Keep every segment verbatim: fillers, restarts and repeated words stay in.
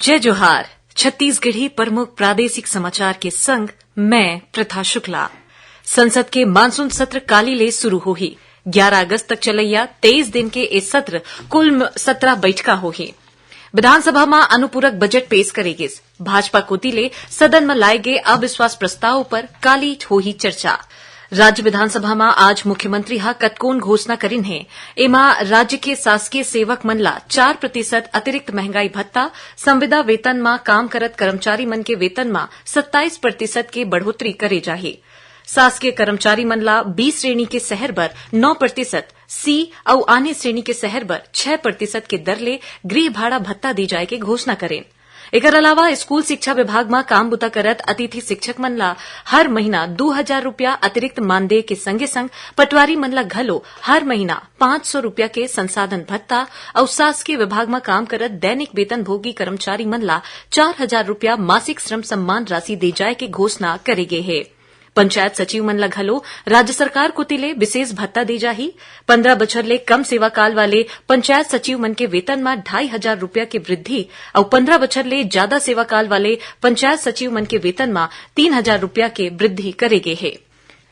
जय जोहार। छत्तीसगढ़ी प्रमुख प्रादेशिक समाचार के संग मैं प्रथा शुक्ला। संसद के मानसून सत्र काली ले शुरू होही। ग्यारा अगस्त तक चलैया तेईस दिन के ए सत्र कुल म-, सत्रह बैठका होही। विधानसभा म अनुपूरक बजट पेश करे गिस। भाजपा कोति ले सदन म लाए गे अविश्वास प्रस्ताव पर काली होही चर्चा। राज्य विधानसभा म आज मुख्यमंत्री ह कतकोन घोषणा करिन हे। एमा राज्य के शासकीय सेवक मन ला चार प्रतिशत अतिरिक्त महंगाई भत्ता, संविदा वेतन म काम करत कर्मचारी मन के वेतन म सत्ताईस प्रतिशत के बढ़ोतरी करे जाही। शासकीय कर्मचारी मन ला B श्रेणी के शहर बर नौ प्रतिशत, C अउ आने श्रेणी के शहर बर छह प्रतिशत के दर ले गृह भाड़ा भत्ता दे जाए के घोषणा करेन। एकर अलावा स्कूल शिक्षा विभाग म काम बुता करत अतिथि शिक्षक मन ला हर महीना दू हजार रुपया अतिरिक्त मानदेय के संगे संग पटवारी मन ला घलो हर महीना पाँच सौ रुपया के संसाधन भत्ता अउ शासकीय विभाग म काम करत दैनिक वेतन भोगी कर्मचारी मन ला चार हजार रुपया मासिक श्रम सम्मान राशि दे जाए के घोषणा करे गे हे। पंचायत सचिव मन ला घलो राज्य सरकार कोति ले विशेष भत्ता दे जाही। पन्द्रह बछर ले कम सेवाकाल वाले पंचायत सचिव मन के वेतन म ढाई हजार रुपया के वृद्धि अउ पन्द्रह बछर ले जादा सेवाकाल वाले पंचायत सचिव मन के वेतन म तीन हजार रुपया के वृद्धि करे गे हे।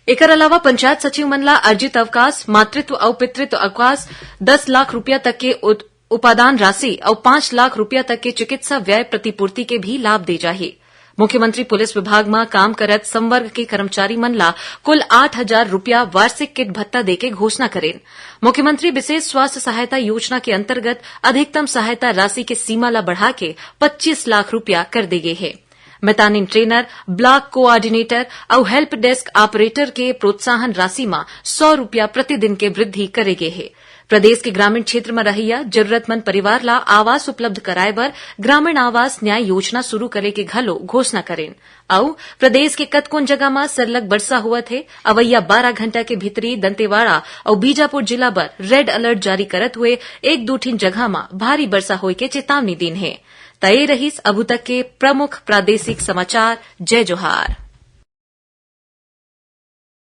एकर अलावा पंचायत सचिव मन ला अर्जित अवकाश, मातृत्व अउ पितृत्व अवकाश, दस लाख रुपया तक के उत-, उपादान राशि अउ पाँच लाख रुपया तक के चिकित्सा व्यय प्रतिपूर्ति के भी लाभ दे जाही। मुख्यमंत्री पुलिस विभाग म काम करत संवर्ग के कर्मचारी मन ला कुल आठ हजार रुपया वार्षिक किट भत्ता देके घोषणा करेन। मुख्यमंत्री विशेष स्वास्थ्य सहायता योजना के अंतर्गत अधिकतम सहायता राशि के सीमा ला बढ़ा के पच्चीस लाख रुपया कर दे गे हे। मितानिन ट्रेनर, ब्लॉक कोऑर्डिनेटर अउ हेल्प डेस्क ऑपरेटर के प्रोत्साहन राशि म सौ रुपया प्रतिदिन के वृद्धि करे गे हे। प्रदेश के ग्रामीण क्षेत्र म रहइया जरूरतमंद परिवार ला आवास उपलब्ध कराए बर ग्रामीण आवास न्याय योजना शुरू करे के घलो घोषणा करेन। अउ प्रदेश के कतकोन जगह म सरलग बरसा होवत हे। अवइया बारह घंटा के भीतरी दंतेवाड़ा अउ बीजापुर जिला बर रेड अलर्ट जारी करत हुए एक दू ठिन जगह म भारी बरसा होए के चेतावनी दीन हे। त ए रहिस अभू तक के प्रमुख प्रादेशिक समाचार। जय जोहार।